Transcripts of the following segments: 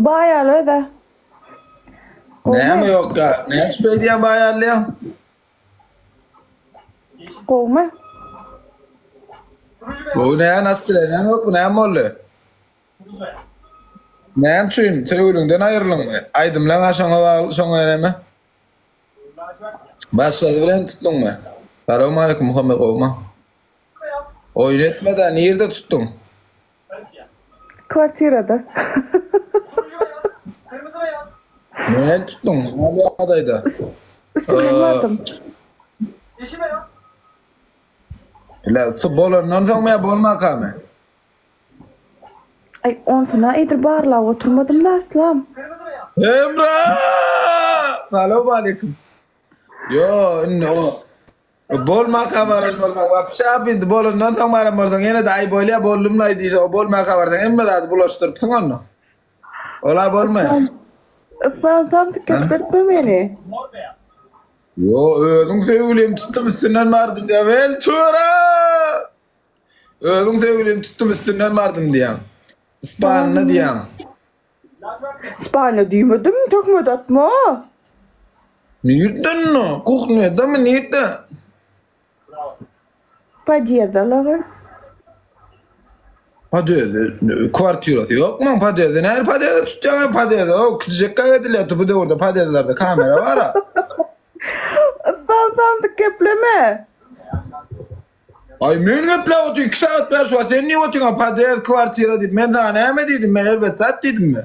Baýaly öz-ä. Näme ýok-da? Näme üçin beýdýäň baýaly diýýäň? Gowumy? Gowy näme nastreniýaň ýokmy? Näme boldy? Näme üçin söýgüliňden aýryldyňmy? Aýdymlaň-a şoňa bagly, şoňa näme? Başgasy bilen tutduňmy? Salowmaleýkim Muhammet gowumy? Oýun etme-dä, nirde tutduň? Kwartirada. Nähili tutduň? Näme ýagdaýda? Üstünden bardym. Ile, su bolandan soňmy ýa bolmakamy? Aý, onsuna edil barlap oturmadym-da aslam. Hemra! Salowmaleýkim. Ýo, indi o Bolmaka baran bolsaň wapşe ap indi bolandan soň baran bolsaň ýene-de aý bolýa boldumlaý diýse o bolmaka barsaň hemme zady bulaşdyrypsyň onda. Ola bolmaýar. Yslam samsyk gepletme meni. Ýo özüň söýgülim tutdum üstünden bardym diýä Weltura! Özüň söýgülim tutdum üstünden bardym diýäň. Ispanyna diýäň. Spalnya diýmedim, töhmet atma. Nirden? Kuhnýadamy nirde? Podýezde laga. Podýezde kwartirasy ýokmy? Podýezde nähili podýezde tutýaň? Podýezde o kiçijek edilýär bu döwürde podýezlerde kamera bar-a. Yslam samsyk gepleme. Aý men gepläp otyryn 2 sagat bäri şu wagt sen diýip otyňa podýezd kwartira diýip men saňa näme diýdim men erbet zat diýdimmi.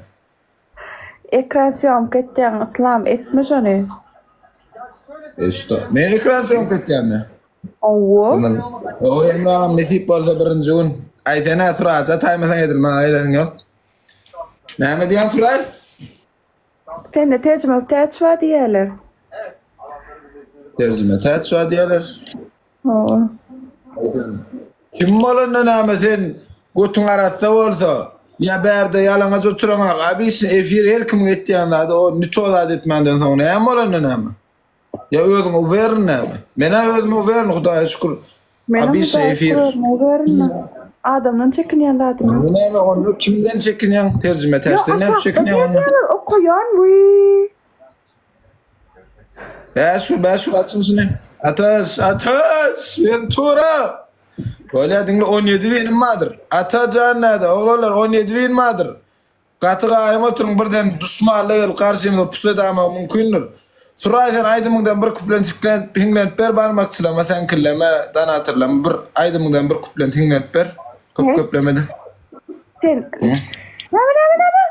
Ekran sýomka etýäň Yslam etme şony. Eşda men ekran sýomka etýänmi. Hawa. O Emre agam nesip bolsa birinji gün. Aý sen-ä Suraja taýmasaň edil maňa gelesiň ýok. Näme diýýäň Suraý? Sende terjime täç bar diýýärler. Terjime täç bar diýýärler. Hawa. Kim bolanda näme sen götüň arassa bolsa ýa bärde ýalaňaç oturaňak obişni efir her kimiň etýän zady o nito zat etmänden soň näme bolanda näme? Ýa özüňe uwerin näme? Menä özüme uwerin hudaýa şükür. Menem Obişni hudaýa efir. şükür özüme uwerin. Adamdan çekinýän zadym ýok. Onda näme onda kimden çekinýäň terjime Ýok täçden näme aşakda çekinýäň onda? diýýärler okaýan wiý. Bäş gül bäş gül açyň şuny. Ataş ataş Ventura. Bolýa diňle 17 binim bardyr. Atajan näde oglanlar 17 bin bardyr. Gaty gaýym oturyň birden duşmanlar gelip garşymyza pusu edäýmegi mümkindir. Suraý sen aýdymyňdan bir küplent hiňlenip hiňlenip ber barmakçylama säňkilleme danatyrlama bir aýdymyňdan bir küplent hiňlenip ber. Köp köplemede. Sen Näme näme näme?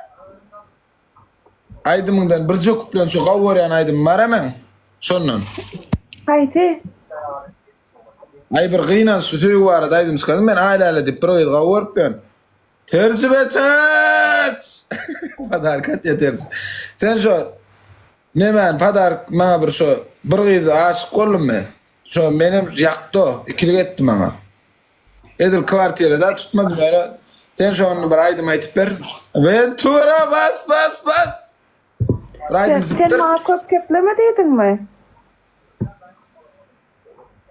Aýdymyňdan birje küplent şu gowy görýän aýdymym bar meň. Şondan. Haýsy? Aý bir gynanç şu söýgi barada aýdym çykardym men Aýläle diýip bir gyz gowy görüp ýörün. Terjime täç! Podarka atýa terjime. Sen şo nemäni podark maňa bir şo bir gyza aşyk boldum men. Şo menem ýakdy o, ikilik etdi maňa. Edil kwartirada tutmadym ýöne sen şony bir aýdym aýtyp ber. Ventura bas bas bas! Bir Sen, aýdym sen sypdyr. maňa köp gepleme diýdiňmi?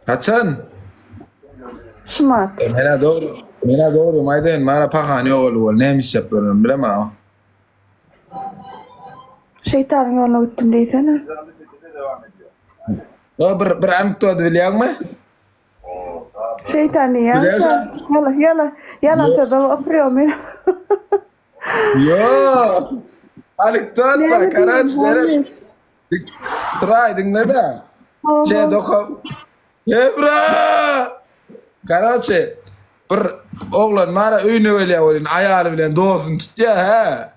Haçan? Şumat. E, Menä dogry, menä dogrymy aýdaýyn, mana pahany ýok ol bol, näme işläp ýörenimi bilemok. Şeýtanyň ýoluna gitdim diýsene. O bir bir anekdot bilýäňmi? Şeýtan diýýän Bilýärsiň? şa. Ýala, ýala, ýalan Ýok. sözem oprýo men. Ýok. Anekdot Näme bar, diýeyim, karaç, seret. Hamiş? Suraý diňle-de. Çe doka. Ebra! Karaçe, bir oglan bara öýüne gelýär welin aýaly bilen dostuny tutýar, hä?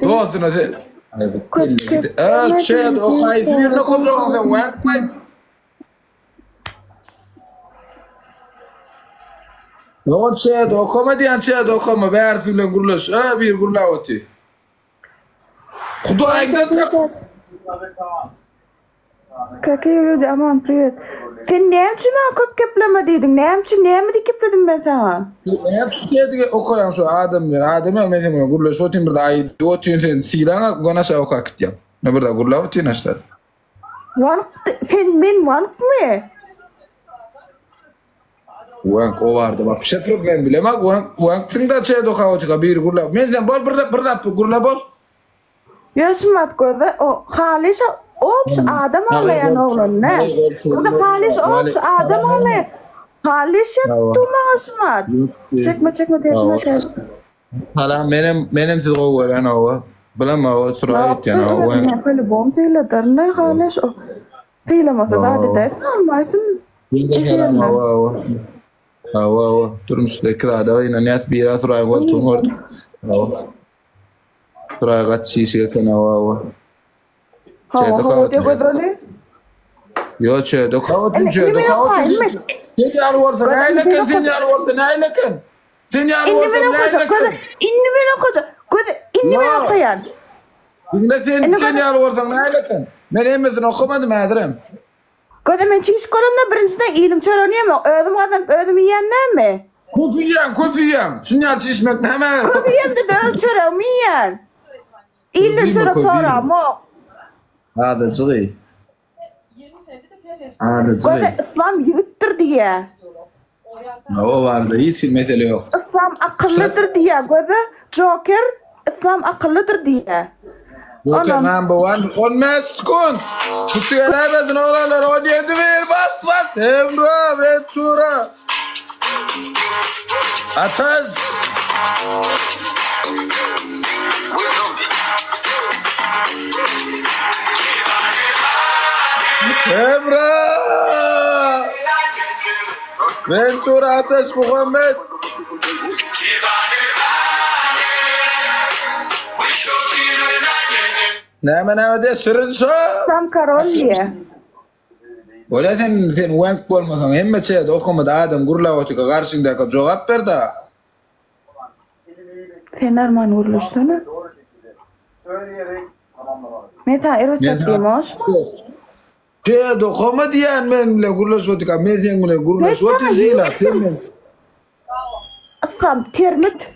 Dostuna se Köp köp. Ä, çe, o haýsy birine kojagyň sen waňkmaý. Ýok, çe, dokama diýen çe, dokama, bärsi bilen gürleş. Ä, bir gürläp otyr. Hudaýdan tap. Какие люди, Aman, привет. Sen näme üçin maňa köp gepleme diýdiň? Näme üçin, näme diýip gepledim men saňa? Näme üçin şeýdip okaýaň şu adam bilen? Adam ýaly men seň bilen gürleşip otyryn bir-de aýdyp otyryn sen sylaň göni aşak okap gitýäň. Men bir-de gürläp otyryn aşak. Wank, sen men wankmy? Wank o barda wapşe problem bilemok wank wanksiň da çeýde okap otyka biri gürläp. Men sen bol bir bir zat gürle bol. Ýöşümat göze o Halyş obş adam aglaýan oglan nä? Göze Halyş obş adam aglaýan. Halyş ýazyp maňa şumat. Çekme çekme tertime çek. Salam menem menem sizi gowy görýän owa. Bilemok owa suraý öýtýän owa. Men polibom syladaryn Halyş o. Sylamasa zat edäýsin almaýsyn. Selam owa owa. Hawa hawa. Durmuşda iki zada gynanýas bira suraý goltugyny gördük. Hawa. Suraý gaty çişik eken hawa hawa. Hawa hawa diýe gözeli. Ýo çöýde kawaty çöýde kawaty. Sen ýaly bolsa näle eken sen ýaly bolsa näle eken. Sen ýaly bolsa näle eken. Indi men okajak. Göze indi men okaýan. Diňle sen sen ýaly bolsaň näle eken. Men hemmesini okamadym häzirem. Göze men çişik bolamda birinjiden iliň çöregini iýemok. Özüm gazanyp özüm iýýän näme? Köp iýýäň köp iýýäň. Şun ýaly çişmek näme? Köp iýemde öz çöregimi iýýän. Ilden çörek soramok. Adajygy. Adajygy. Göze yslam ýigitdir diýýä. O barada hiç bir mesele ýok. Yslam akyllydyr diýýä. Göze Joker yslam akyllydyr diýýä. Joker number one. 15 sekund. Tutu geläýmesin oglanlar. 17 bir bas bas. Emra Ventura. Ateş. Emra. Ventura Ateş Muhammed. Näme näme diýe şirin şo. Sam karol diýe. Bolýa sen sen wank bolmasaň hemme çeýde okamada adam gürläp otyka garşyňdaka jogap ber da. Sen arman gürleşsene. Men saňa erbet zat diýemokmy? Çeýde okama diýýän men bilen gürleşip otyka men seň bilen gürleşip otyryn Zyla sen men. Yslam termit.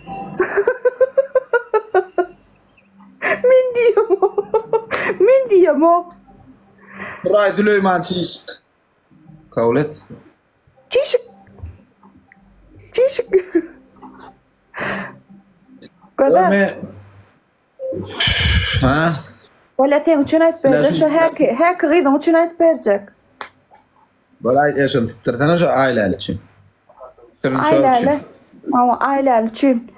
Men diýemok. Men diýemok. Suraý Süleýman çişik. Kabul et. Çişik. Çişik. Gözel. Ha? Wala seň üçin aýdyp berjek şu häki, häki gyzyň üçin aýdyp berjek. Bol aýt eşin sypdyrsana şu Aýläle üçin. Şirin şo üçin. Aýläle. Hawa, Aýläle üçin.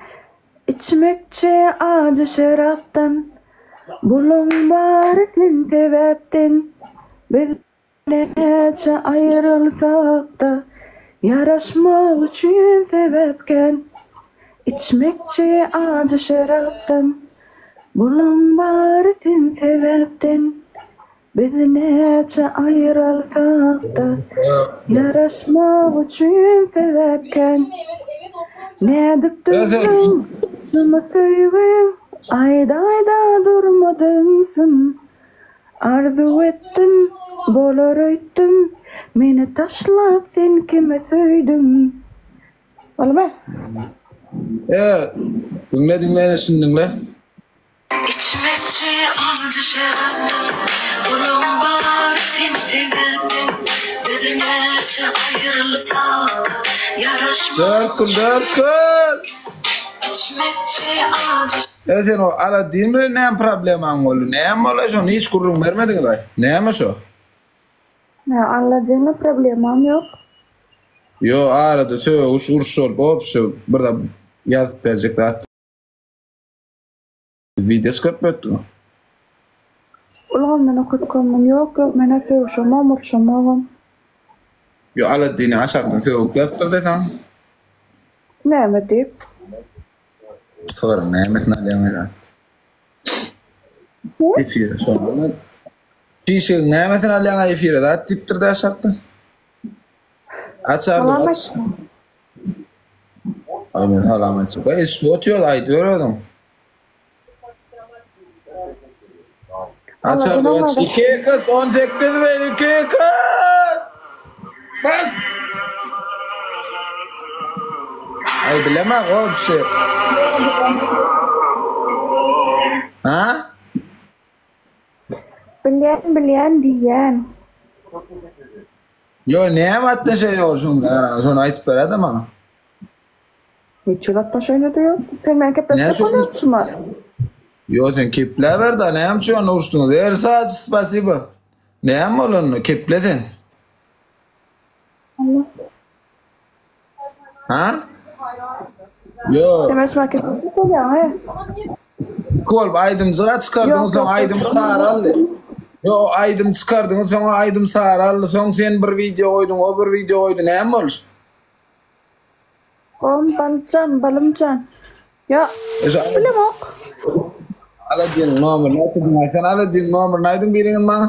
Içmekçi ajy şerapdan, Bulaň bary sen sebäpden. Biz näçe aýrylsak-da, Ýaraşmak üçin sebäp kän. Içmekçi ajy şerapdan, Bulaň bary sen sebäpden. Biz näçe aýralsak-da, Ýaraşmak üçin sebäp kän. Nädip dözdüň şuny söýgim, Aýda-aýda durma dymsyn. Arzuw etdim, bolar öýtdüm, Meni taşlap sen kimi söýdüň? Bolmy? E, diňle diňle ene şuny diňle. Içmekçi ajy şerapdan, Guluň bar sen sebäpden, Biz näçe aýrylsak-da, Ýaraşmak Dört gün, dört gün! Içmekçi ajy. E sen o Aladdin bilen näme problemaň boldy? Näme boldy şony hiç gürrüň bermediňiz-aý. Näme şo? Nä Aladdinle problemam ýok. Ýo arada sögüş uruş bolup opşy bir zat ýazyp berjek zat. Wideo çykaryp beripdiňmi? Ulgamdan okadyp görmedim. Ýok ýok menä sögüşemogam urşamogam. Ýo Aladdini aşakdan sögüp ýazypdyr deseň. Näme diýip? Sygyryň nämesini alýaň aýdan. Efire şondan. Çişigiň nämesini alýaň aý efire zat diýipdir de aşakdan. Açardy Salam aç. Aý men salam aýtjak. Aý eşidip otyr aýdyber özüň. Aç Allah'tan aç. olmadı. 2 kız 18 ver 2 kız. Bas. Ay bilemem o bir şey. Ha? Bilýän bilýän diýýän. Yo näme atlaşan ýol şuň bilen? Şony aýtyp beräde maňa. Hiç ýyl atlaşaýna-da ýok. Sen meni kepletjek Näçe bolýarmyşyň? Ýo sen kepläber da näme üçin onda uruşdyňyz? Versace spasiba. Näme bolanda keple sen. Ha? Ýo. Demek şuňa kepläp bolýaň he. Bolup aýdymjyga çykardyň soň aýdym saraldy. Ýo aýdym çykardyň soň aýdym saraldy soň sen bir wideo goýduň o bir wideo goýdy näme boluş? Gowmy Baljan balymjan. Ýa bilemok. Aladdin nomerini aýtdyň sen Aladdin nomerini aýdyň biriňiz maňa.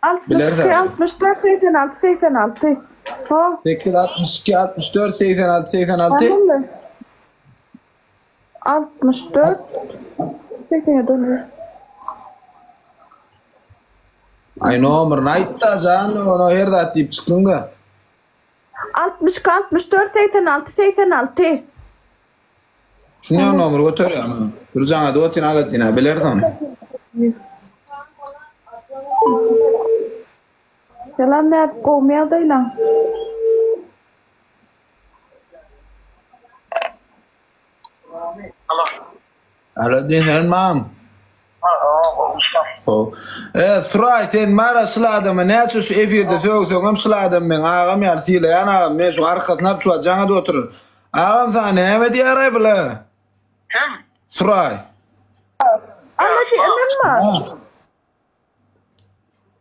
62 64 86 86. Ha. 8 62 64 86 86. 64 87 bolýar. Aý nomerini aýtda jan ona her zat diýip çykdyň-da. 62 64 86 86. Şuny nomer göterýär. Bir jaňa da otyn Aladdin ha biler ony. Salam Näzik gowmy ýagdaýlaň? Alo. Aladdin sen mam. Ho. E, Suraý sen mara şul adama näçe şu efirde sögseňem şul adam meň agam ýaly sylaýan agam men şuň arkasyny alyp şu wagt jaňa da oturyn. Agam saňa näme diýäraý bula? Kim? Suraý. Aladdin inim bar.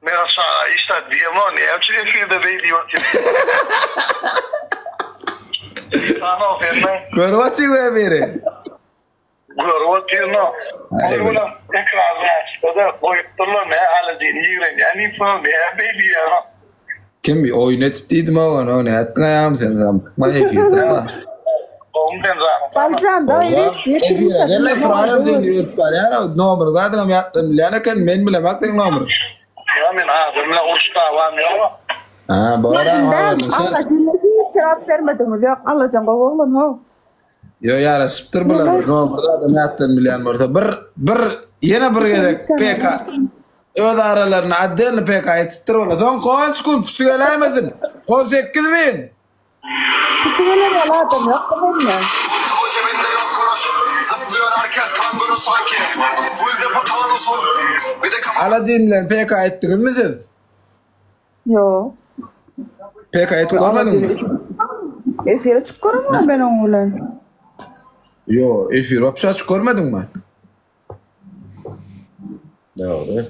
Men saňa hiç zat diýemok, näme üçin efirde beý diýip otyrsyň? Tanow sen-de. Görüp otyr efiri. Görüp otyryn-a. Ol günem ekranyny açsa-da goýupdyrlar, nä Aladini ýigrenýän diýip soň näme beý diýýäň-a? Kim oýun edip diýdim-ow, ony nätdiň aýagym sen samsykma efirde. Gowmy sen janyň? Baljan daýy risk Efire gel Suraýam seni öýüp barýar nomer zadyňam ýatdan bilýän eken men bilemok seň nomeriňi. Ýa men adam bilen uruş dawam ýok. Ha boram habarlaşar. Allajan hiç jogap bermediňiz ýok Allajan gowy oglan how. Ýo ýaraşypdyr bular bir nomer zadam ýatdan bilýän bolsa bir bir ýene bir gezek PK öz aralarynda otdelny PK etipdir bular. Soňky 10 sekunt pusu geläýmesin. 18 bin. Pusu geler ýaly adam ýok bu mende. Aladin bilen PK etdiňizmi siz? Ýok. PK etip görmediňmi? Efire çykyp göremok men oň bilen. Ýok, efir wapşe açyp görmediňmi? Dogry.